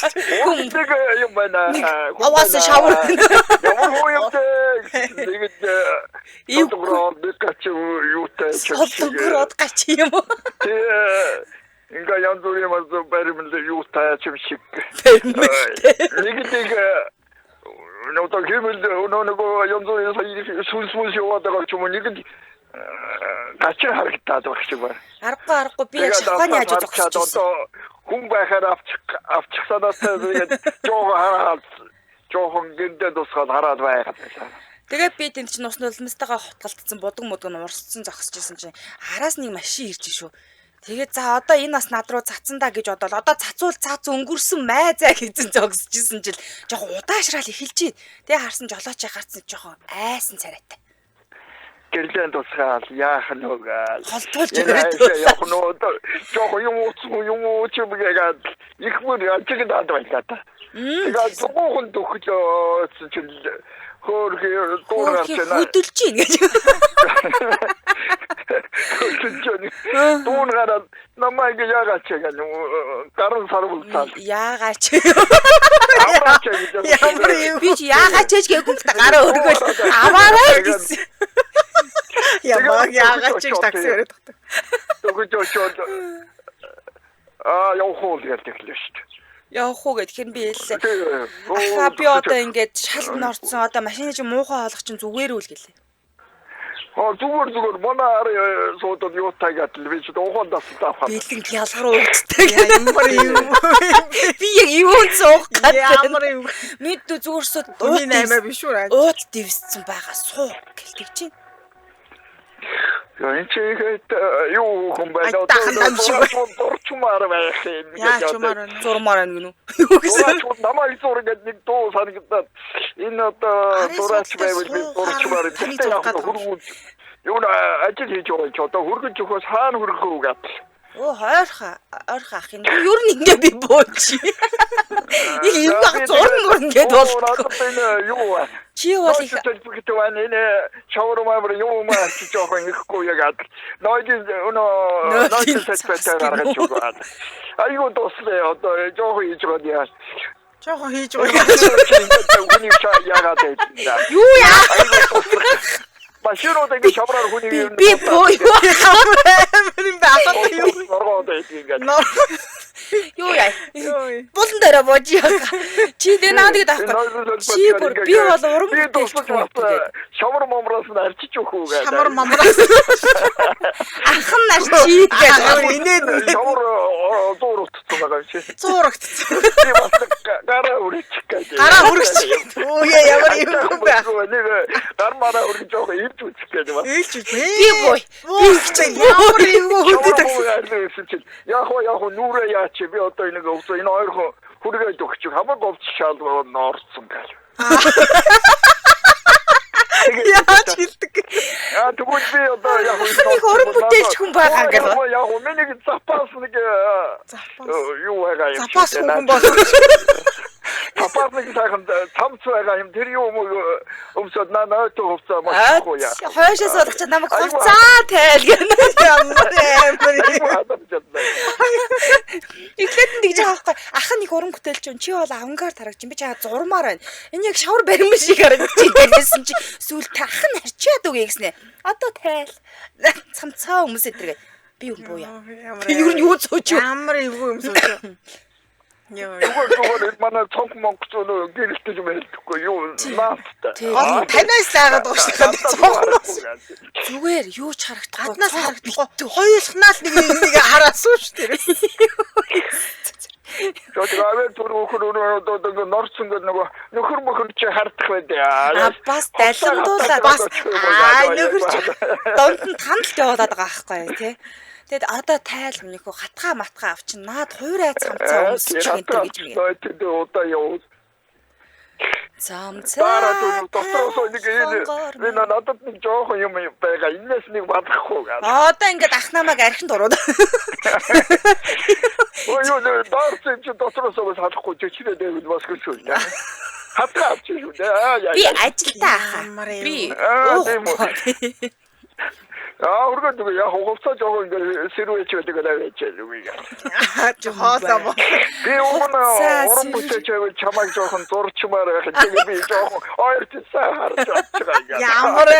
E: Нэг юм байна. Хүн
A: Аваас
E: байна.
A: шавар.
E: Ямар хүн юм бэ? Нэг
A: Эвгүй.
E: солонгороо нэг гач юутай
A: Солонгороод гач юм уу?
E: Тэ ингээ янз бүрийн мас баримл юутай юм шиг.
A: Баримлтай.
E: Нэг нэг нөгөө хэмэл нөгөө нөгөө янз бүрийн сая сүнс мүнс яваад байгаа ч юм уу нэг л гач харагдаад байх шиг байна.
A: Аргагүй аргагүй би яг шавхааны хажуу зогсож байсан.
E: Одоо хүн байхаар авчих авчих санаатай тэгээд жоохон хараад жоохон гэндэ тусгаад хараад байгаад байлаа.
A: Тэгээ би тэнд чинь ус нулимстайгаа хутгалтцсан будаг мудаг нь урсцсан зогсож исэн чинь араас нэг машин ирж шүү. Тэгээ за одоо энэ бас над руу цацсан да гэж бодоол одоо цацуул цац өнгөрсөн май зай гэсэн зогсож исэн чил жоохон удаашраал эхэлж байна. Тэгээ харсан жолооч гарцсан жоохон айсан царайтай.
E: Гэрлэн тусгаал яах нь вэ гээл.
A: Холдуулж
E: Энэ
A: өгөөд.
E: хайшаа явах нь одоо жоохон юм ууцгүй юм уу ч юм гээгээд их мөр ажиглаад байлаа та. Тэгээд зүгүүхэн төхлөө чинь хөөрхи дуур гарч
A: Хөөрхий
E: байна.
A: хөдөлж гин гэж.
E: Хөдөлж байна. Дуур гараад намайг яагаад ч гэнэ гарын сарвалцаал.
A: Яагаач.
E: Авраач гэж.
B: Ямар юм
A: Би чи яагаач ч гээгүй л та гараа өргөөл аваарай л гэсэн.
B: Ямар яагаад ч такси бариад тахдаг.
E: Төгөж очоод аа явах уу гэж тэглээ шүү дээ.
A: Явах уу гэхээр тэгэхээр би хэллээ.
E: Тэгээ.
A: Ахаа би одоо ингээд шал норцсон одоо машины чинь муухай хоолох чинь зүгээр үл гэлээ.
E: Аа зүгээр зүгээр манай ар суудад юутай гэдэл би ч ухаан дастай авах.
A: Бэлэн ялгар ууцтай гэх.
B: Ямар юм.
A: Би яг юунд суух гэдэг.
B: Ямар юм.
A: Мэдүү зүгээрсөө
B: Хүний наймаа биш үү?
A: Уут дэвссэн байгаа суу гэлдэг чинь.
E: Яа энэ чи ихэд юу хүн байна
B: Айтаахан юм шиг байна.
E: дурчмаар байх юм.
B: Яа чумаар байна.
A: Зурмаар байна гинүү. Юу гэсэн.
E: Дураач намайг зур гэдэг нэг дуу санагдаад энэ одоо
B: Арын
E: дураач
B: суудлаа
E: байвал би
B: суугаар
E: дурчмаар
B: таны
E: гэхдээ яг
B: зурх гэдэг.
E: хөргүүж юу н ажил хийж байгаа ч одоо хөргөж өгөхөөс хаана хөргөх үү гэдэг.
A: Оо ойрхо ойрхо ах юм. Ер нь ингээ би бууч. Их юм баг зурн мурн гээд болдог.
E: Надад энэ юу вэ?
A: Чи бол их
E: Их байна энэ шавар мамар юу маа чи жоохон ихгүй яг адил. Нойлын өнөө
A: Нойлын
E: нойлын салбартай гаргаж өгөөд. Айгуу дуслаа одоо жоохон хийж байгаа яа.
B: Жохон хийж байгаа.
E: Хүний яагаад байсан.
A: юу яа?
E: Машинууд ингэ шавраар хүний
A: Би би буу юу
B: Ямар амар юм бэ? Асуух юм.
E: Норгоод байдаг ингээд.
A: юу яа?
B: Йой.
A: Булан дээр бууж яа. Чи дэ наа тэгээд авахгүй. Чи бүр би бол уран
E: би
A: бүтээлч
E: дуслаж
A: хүн
E: бас
A: гэдэг.
E: шавар момроос нь арчиж өгөх үү гэдэг.
B: Шамар мамраас.
A: Ах нь нар чи гэдэг.
B: Инээд
E: Шавар зуур утсан байгаа юм чи.
B: зуурагдсан.
E: Би бас гараа үрчих гэдэг.
B: Гараа үргэж. Өө яа ямар юм бэ?
E: Нэг гар мараа үргэж жоох ирж үзэх гэдэг бас.
B: Ээлж үз.
A: Би буу.
B: Би ч ямар юм хөдөд
E: Шавар муу гэсэн чинь яг уу яг уу нүрээ яач би одоо нэг өвсө энэ хоёр хүн хүргээд өгч хамаг говч шал норцсон гал.
B: Яаж хэлдэг.
E: Аа тэгвэл би одоо яг
A: Ах нь их уран бүтээлч хүн байгаа гэл.
E: Яг уу миний запас нэг
B: Запас.
E: юу байгаа юм.
B: Запас хүн бол.
E: Запас нэг сайхан цамц байгаа юм. Тэр юм өмсөд наа нойтоо хувцаа машихгүй яа.
A: Хойшоос болох чи намайг хувцаа тайл гэнэ.
B: Ямар амар юм.
A: Эхлээд нь тэгж байгаа байхгүй. Ах нь их уран бүтээлч юм. Чи бол авангард харагч юм. Би чаа зурмаар байна. Энэ яг шавар баримт шиг харагдчих гэсэн чи сүүлд ах нь харчаад үгүй гэснэ. Одоо тайл. Цамцаа хүмүүс эдэргээ. Би юм буу яа.
B: Ямар
A: Би ер нь юу зөөж юу?
B: Ямар эвгүй юм сууж. Йоо.
E: Зүгээр зүгээр манай цонх монголч нөө гэрэлтэж мэлдэхгүй юу Наадтай.
B: Гол нь танаас лаагаад байгаа шүү дээ. Цонхноос.
A: Зүгээр юу ч харагдахгүй.
B: Гаднаас харагдахгүй. Хоёулахнаа л нэг нэг хараасан шүү дээ.
E: Тэгээд аваа түр өхөр өрөө норцсон гэдэг нөгөө нөхөр мөхөр чи хардах байдээ.
A: А бас далимдуулаад
B: бас аа нөхөр чи
A: дунд нь тандалт явуулаад байгаа байхгүй юу тий. Тэгэд одоо тайл минийхөө хатгаа матгаа авчин наад хуурай цамцаа өмсчих энэ гэж мэг.
E: Тэгээд удаа яв.
A: Цамцаа.
E: Дараа түр дотроос нэг энэ би надад нэг жоохон юм байгаа. Энэс нэг бадахгүй гал.
A: Одоо ингээд ах намайг архинд урууд.
E: Ой юу даарч чи дотроос бас халахгүй чичрээ дэвэл бас шүү дээ. Хатгаа авчих шүү дээ. Аа яа.
A: Би ажилдаа ахаа. Би уухгүй.
E: Аа өргөд нэг яг хувцас жоохон ингээд сэрвэж байдаг л байж үгүй.
B: Чи хоолоо боо.
E: Би өмнө уран бүтээч байвал чамайг жоохон зурчмаар байх. Тэгээ би жоохон ойртсон харж байгаа.
B: Ямар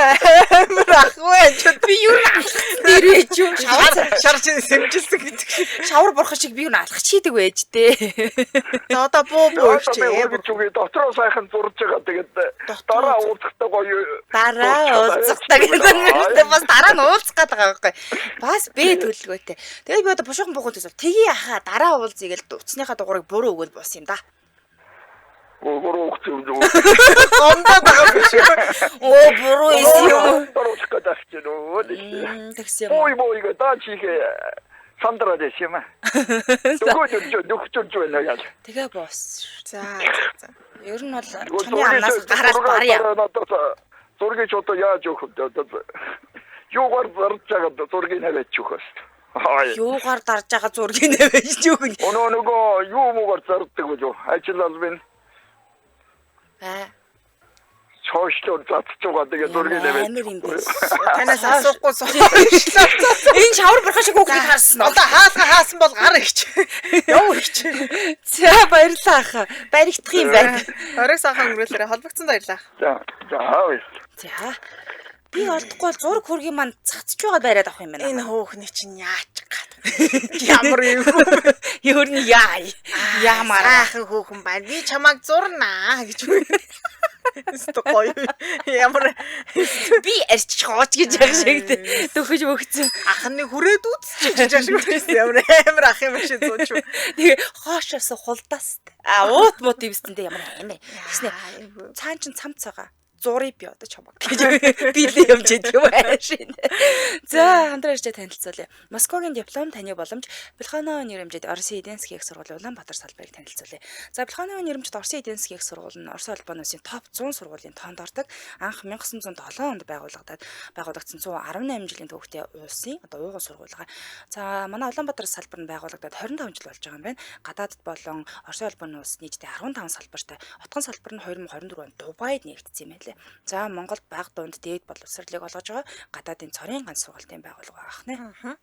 B: амар ах вэ? Чи
A: Би юу н алхах дээр байж юу?
B: шавар шар чи сэмжилсэн гэдэг шиг.
A: Шавар бурхан шиг би юу н алхах чийдэг байж дээ.
B: За одоо буу буу их чи.
E: Би үргэлж үгүй дотроо сайхан зурж байгаа. Тэгээд дараа уулзахдаа гоё.
A: Дараа уулзахдаа гэсэн юм бас дараа нь уулзах гээд байгаа байхгүй. Бас Б төлөвлөгөөтэй. Тэгээд би одоо бушуухан буухан төсөв. Тгий ахаа дараа уулзъя гэж утасныхаа дугаарыг буруу өгөөл бус юм да.
E: Буруу өгч юм.
B: Гомдоод байгаа биш үү?
A: Оо буруу исэн юм.
E: Дөрөвч гэдэг чинь өө.
A: Тэгсэн юм.
E: Ой бой га чихээ сандраад байсан юм аа. Нөгөөд нөхцөлж байна яа.
A: Тэгээ бос.
B: За за.
A: Ер нь бол чамын амнаас гараад барья.
E: Зургийг ч одоо яаж өгөх вэ? Одоо юугаар зарж байгаа зургийг наваач өгөх хэвээр. Аа.
A: Юугаар дарж байгаа зургийг наваач өгнө.
E: Өнөө нөгөө юу муугаар зардаг гэж юу? Ажил албан.
A: Аа.
E: Цоошлоор задчих байгаа тэгээ зургийг наваач.
A: Амар юм бэ.
B: Танаас асуухгүй суушлаа.
A: Энэ шавар бурхан шиг хүүхдийг харсан уу?
B: Одоо хаалга хаасан бол гар ихч. Яв ихч.
A: За баярлалаа ахаа. Баригдах юм байна.
B: Орой сайхан өнгөрүүлээрэ холбогдсон баярлалаа.
E: За за аа.
A: За. Би олдохгүй бол зураг хөргийн маань цацж байгаа бариад авах юм байна.
B: Энэ хөөхний чинь яач гад. Ямар юм бэ?
A: Ер нь яа. Яамаар.
B: Сайхан хөөхөн байна. Би чамайг зурнаа гэж үү. Өстө гоё. Ямар
A: би арчих хооч гэж яг шиг дөхөж өгцөн.
B: Ах нь хүрээд үзчих гэж ашиг байсан. Ямар амар ах юм шиг зууч.
A: Тэгээ хоошоос хулдаас. А уут мут ивсэндээ ямар амар. Тэгснэ цаан чин цамцаага. Зурыг би одоо чамаг гэж билээ явж идэг юм аашин. За хамтран иржээ танилцуулъя. Москвагийн диплом таны боломж Плеханов нэрэмжид Оросын эдийн засгийн их сургуулийн Улаанбаатар салбарыг танилцуулъя. За Плеханов нэрэмжид Оросын эдийн засгийн их сургууль нь Оросын холбооны улсын топ 100 сургуулийн тоонд ордог. Анх 1907 онд байгуулагдсан 118 жилийн төвөгтэй улсын одоо ууган сургууль байгаа. За манай Улаанбаатар салбар нь байгуулагдаад 25 жил болж байгаа юм байна. Гадаадд болон Оросын холбооны улс нийтдээ 15 салбартай. Отгон салбар нь 2024 онд Дубайд нэгдсэн юм байна. За Монголд баг дунд дээд боловсролыг олгож байгаа гадаадын цорын ганц сургуулийн байгууллага байх нэ.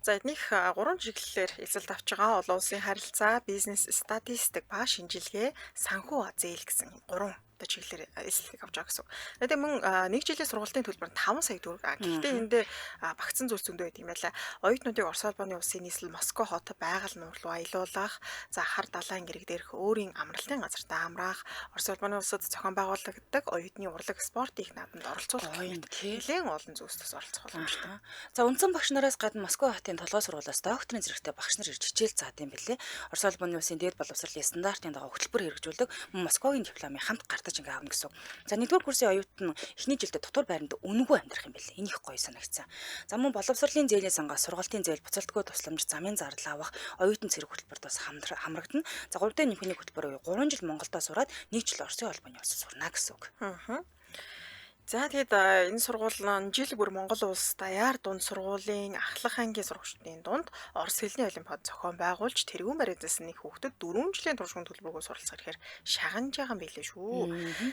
B: За эднийх 3 чиглэлээр эсэлт авч байгаа олон улсын харилцаа, бизнес, статистик ба шинжилгээ, санхүү зээл гэсэн 3 одоо чиглэлээр эсэлтийг авч байгаа гэсэн үг. Тэгээ мөн нэг жилийн сургалтын төлбөр нь 5 сая төгрөг. Гэхдээ энэ дээр багцсан зүйл зөндөө байдаг юм байна. Оюутнуудыг Орос холбооны улсын нийслэл Москва хот байгаль нуур руу аялуулах, за хар далайн гэрэг дээрх өөрийн амралтын газартаа амраах, Орос холбооны улсад зохион байгуулагддаг оюутны урлаг спортын их наадамд оролцуулах нэлээн олон зүйлс төс оролцох боломжтой.
A: За үндсэн багш нараас гадна Москва хотын толгой сургуулиас докторийн зэрэгтэй багш нар ирж хичээл заадаг юм билээ. Орос холбооны улсын дээд боловсролын стандартын дагуу хөтөлбөр хэрэгжүүлдэг. Мөн Москвагийн дипломыг хамт гардаж ингээ авна гэсэн. За нэгдүгээр курсын оюутан эхний жилдээ дотор байранд үнэгүй амьдрах юм билээ. Энэ их гоё санагцсан. За мөн боловсролын зээлийн сангаас сургалтын зээл, буцалтгүй тусламж, замын зардал авах, оюутан цэрэг хөтөлбөрт бас хамрагдана. За 3 дахь нэмэхний хөтөлбөр буюу 3 жил Монголдо сураад 1 жил Оросын холбооны улсад сурна гэсэн үг.
B: За тэгэд энэ сургууль нь жил бүр Монгол улс даяар дунд сургуулийн ахлах ангийн сурагчдын дунд орос хэлний олимпиад зохион байгуулж тэргүүн бариад нэг хүүхдэд 4 жилийн туршин төлбөргүй суралцах ихээр шагнаж байгаа юм билээ шүү.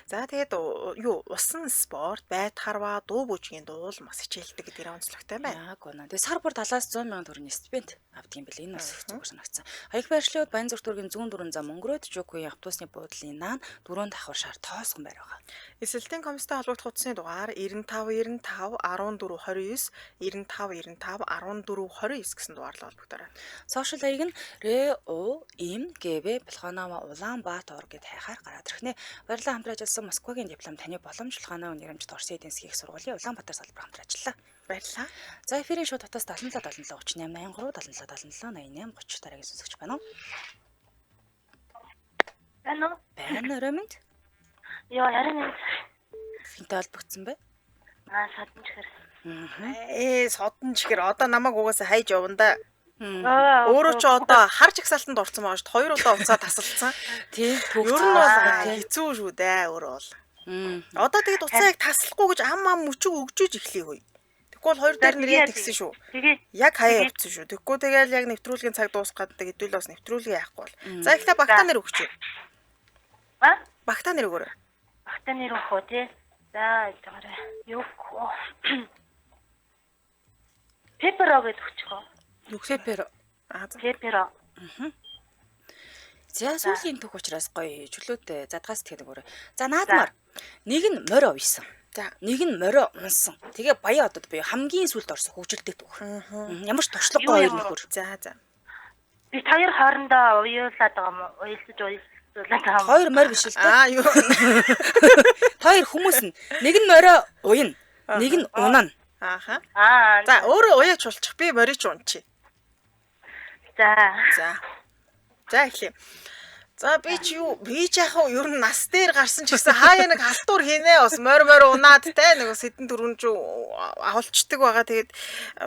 B: За тэгээд юу усан спорт, байт харва, дуу бүжгийн дуул бас хичээлдэг гэдгээр онцлогтой байна.
A: Яг үнэ. Тэгээд сар бүр 70-аас 100 мянган төгрөгийн стипенд авдаг юм билээ. Энэ бас их зүгээр санагдсан. Хаяг байршлууд Баян зүр дүүргийн зүүн дөрвөн зам өнгөрөөд Жукуийн автобусны буудлын наан дөрөв давхар шар тоосгон байр байгаа.
B: Эсэлтийн комисстай холбогдох утасны дугаар 95 95 14 29 95 95 14 29 гэсэн дугаарлаа холбогдорой.
A: Сошиал хаяг нь Р У М Г В Булханава Улаанбаатар гэд хайхаар гараад ирхнэ. Баярлалаа, хамтран ажилласан Москвагийн диплом таны боломж Булханаа нэрэмжит Оросын эдийн засгийн их сургуулийн Улаанбаатар салбар хамтран ажиллаа.
B: Баярлалаа.
A: За, эфирийн шууд утас 77 77 38 83 77 77 88 30 дараагийн сонсогч байна уу?
F: Байна уу?
A: Байна, Роминд.
F: Йоо, ярин нэг
A: Хинтэй холбогдсон бэ?
F: Аа, садан чихэр.
B: Содон чихэр одоо намайг угаасаа хайж явна да.
F: Аа.
B: Өөрөө чи одоо хар жагсаалтанд орсон байгаа шүү дээ. Хоёр удаа уцаа тасалдсан.
A: Тий,
B: Ер нь бол хэцүү шүү дээ өөрөө бол. Одоо тэгэд уцаа яг таслахгүй гэж ам ам мөчөг өгжөөж эхлэе хөөе. Тэгэхгүй бол хоёр дээр нэр тэгсэн шүү.
F: Тэгээ
B: Яг хаяа явцсан шүү. Тэгэхгүй тэгэл яг нэвтрүүлгийн цаг дуусах гэдэг хэдүүл бас нэвтрүүлгээ яахгүй бол. За, ихтэй багтаа нэр өгч.
F: Аа?
B: Багтаа нэр өгөөрэй.
F: Багтаа нэр өгөх үү тий? За, тэгээрэй. Юу гэх вэ? Пеперо гэж өгчих үү?
A: Пепер.
B: Аа, за.
F: Пеперо.
A: За, сүүлийн түүх учраас гоё чөлөөтэй задгаас сэтгэдэг өгөөрэй. За, наадмаар. Нэг нь морь уйсан.
B: За.
A: Нэг нь морио унсан. Тэгээ Баян одод буюу хамгийн сүүлд орсон хөгжилтэй түүх. Ямар ч туршлагагүй хоёр нөхөр.
B: За, за.
F: Би хоёр хоорондоо уяулаад байгаа юм уу? Уялдаж уялдуулаад байгаа юм уу?
A: Хоёр морь биш л дээ.
B: Аа, юу.
A: Хоёр хүмүүс нь нэг нь морио уяна, нэг нь унана.
B: Ааха.
F: Аа.
B: За, өөрөө уяач болчих. Би морийг унчи.
F: За.
B: За. За, эхлэе. За, би чи юу би ч яг ер нь нас дээр гарсан ч гэсэн хаяа нэг халтур хийнэ бас морь морь унаад те нэг бас хэдэн дөрвөн жуу авалчдаг байгаа. Тэгээд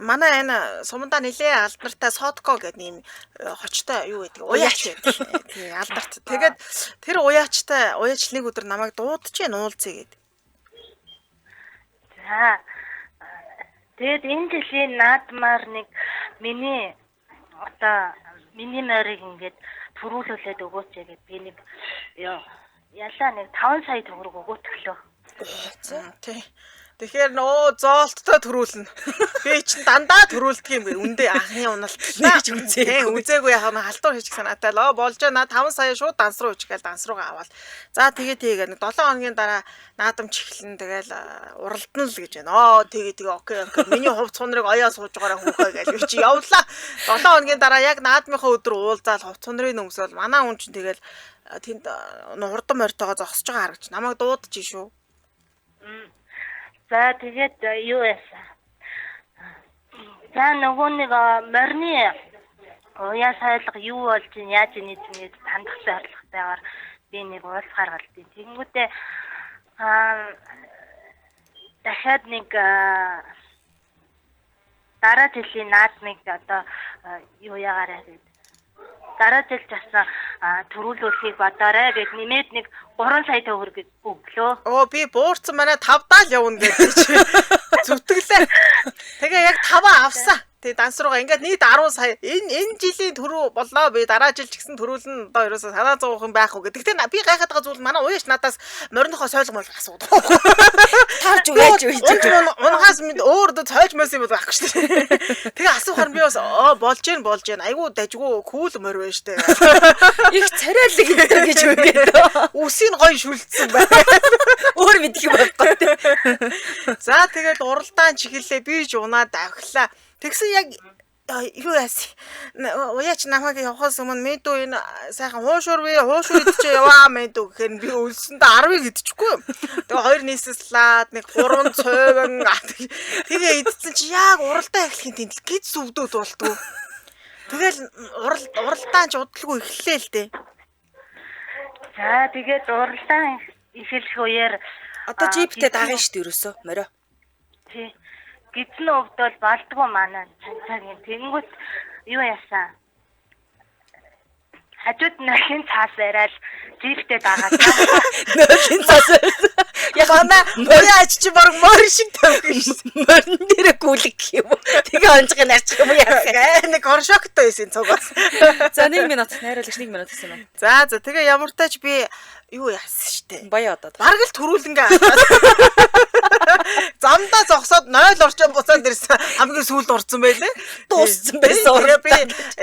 B: манай энэ сумандаа нилээ алдартай содко гэдэг нэм хочтой юу гэдэг уяач гэдэг. Тий, алдарт. Тэгээд тэр уяачтай уяач нэг өдөр намайг дуудчихэ нуулцъя гэд.
F: За. Тэгээд энэ жилийн наадмаар нэг миний одоо миний морийг ингээд төрүүлүүлээд өгөөч гэгээд би нэг ялаа нэг 5 сая төгрөг өгөөтглөө.
B: Тий. Тэгэхээр нөө зоолттой төрүүлнэ. Би чинь дандаа төрүүлдэг юм бэ. Үндэ анхны уналт.
A: Нэг ч үзээгүй.
B: Тий, үзээгүй яхаа нэг халтур хийчих санаатай л. Оо, болж наа 5 сая шууд данс руу ичих гээл данс руугаа аваад. За, тэгээ тэгээ нэг 7 хоногийн дараа наадамч эхлэн тэгэл уралдана л гэж байна. Оо, тэгээ тэгээ окей окей. Миний хувц хунрыг оёо сууж байгаараа хүүхээ гээл би чи явлаа. 7 хоногийн дараа яг наадмынхаа өдөр уулзаал хувц хунрыг өмсөөл манай хүн чинь тэгэл тэнд хурдан морьтойгоо зогсож байгаа харагч. Намайг дуудаж шүү.
F: За, тэгээд юу яасан? За, нөгөө нэг морины уяа сайлга юу болж ин яаж ин эзэн хандах зорилготойгоор би нэг уулзгаар галдیں۔ Тэгэнгүүтээ дахиад нэг дараа жилийн наадмыг одоо юу яагаарай гэд. Дараа жил жасан төрүүлүүлэхийг бодоорой гэд нэмээд нэг 3 сая төгрөг өглөө.
B: Оо, би буурсан манай 5 даал явна гэдэг чи зүтгэлээ. Тэгээ яг 5 авсан. Тэгээ данс руугаа ингээд нийт 10 сая. Энэ жилийн төрөө боллоо. Би дараа жил ч гэсэн төрүүлнэ. Одоо ерөөсөө санаа зовох юм байхгүй гэдэг. Гэтэ би гайхаад байгаа зүйл манай уяач надаас мориныхоо сойлго мол асуудаг.
A: Тавч уяач уяач.
B: Унгаас минь өөр дөө цойлж мөс юм бол байхгүй шүү дээ. Тэгээ асуухаар би бас оо болж гин болж гин. Айгуу дажгүй кул морь байна шүү дээ.
A: Их царайлаг гэдэг гэж үгээд.
B: Үсийг гоё шүлдсэн байна.
A: Өөр мэдэх юм байхгүй те.
B: За, тэгэл уралдаан чиглэлээ би ч унаад авхлаа. Тэгсэн яг юу яасан? Уяач намайг явахаас өмнө мэдүү энэ сайхан хуушур би хуушур идчихээ яваа мэдүү гэхээр би өлсөндөө 10-ыг идчихгүй юм. Тэгээ хоёр нийслээд нэг 3 цойвон тэгээ идсэн чи яг уралдаан эхлэхийн тэнд л гиз өвдөөд болтгоо. Тэгэл уралдаан ч удалгүй эхэллээ л дээ.
F: За, тэгээд уралдаан эхлэх үеэр
A: Одоо джиптэй дагна шүү дээ ерөөсөө морио.
F: Тий. Гидсэн өвдөл болдгоо манай цанцаагийн. Тэгэнгүүт юу яасан? Хажууд нөхин цаас яриад джиптэй дагаад.
A: Нөхин цаас.
B: Яг манай уяач чи баг морь шиг тавих шүү.
A: Морин дээрээ гүйлэг гэх юм уу? Тэгээ онцгой нарчих юм уу яасан?
B: Нэг горшоктой байсан цугаас.
A: За, 1 минут найруулагч 1 минут гэсэн юм.
B: За, за тэгээ ямар тач би Юу яасан штэ.
A: Баяа одоод.
B: Бараг л төрүүлэнгээ алдаад. Замдаа зогсоод 0 орчим буцаад ирсэн. Хамгийн сүүлд орсон байлээ.
A: Дууссан байсан
B: Тэгээ би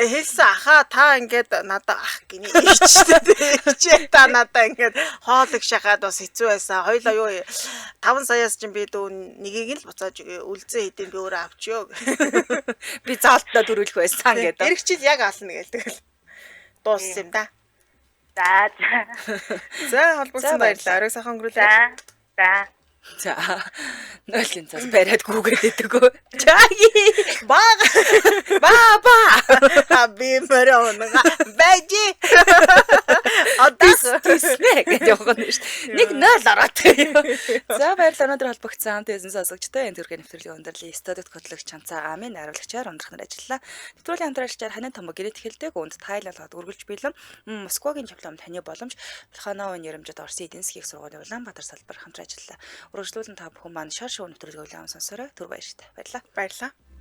B: хэлсэн ахаа та ингээд надаа ах гинэ ичтэй. Ичээ та надаа ингээд хоол их шахаад бас хэцүү байсан. Хоёлаа юу 5 саяас чинь би дүү нэгийг л буцааж өгье. Үлзэн хэдийн би өөрөө авчиё.
A: Би заалтаа төрүүлэх байсан гэдэг.
B: Эрэг жил яг ална гээл тэгэл дууссан юм да.
F: За за.
B: За холбогдсон
A: За,
B: баярлалаа. Оройг сайхан өнгөрүүлээ.
F: За. За.
A: За. Нойлын цаас бариад гүгээд идэг. За.
B: Баг
A: Ба ба.
B: А би мөрөө унага байж. Одоо
A: Тэснэ гэж явах нь шүү дээ. Нэг 0 ороод. За баярлалаа өнөөдөр холбогдсон хамт эзэн сонсогчтой энэ төрлийн нэвтрүүлгийн өндөрлөлийн студид хөтлөгч Чанцаа Амын найруулагчаар ундрах нар ажиллалаа. Нэвтрүүлгийн хамтрагчаар Ханин Томог гэрээт хэлдэг үнд тайлалгаад үргэлж бэлэн Москвагийн диплом таны боломж Плехановын нэрэмжит Оросын эдийн засгийн их сургуулийн Улаанбаатар салбар хамтран ажиллалаа. Үргэлжлүүлэн та бүхэн маань шар шоу нэвтрүүлгийг удаан сонсоорой. Түр баяртай. Баярлалаа.
B: Баярлалаа.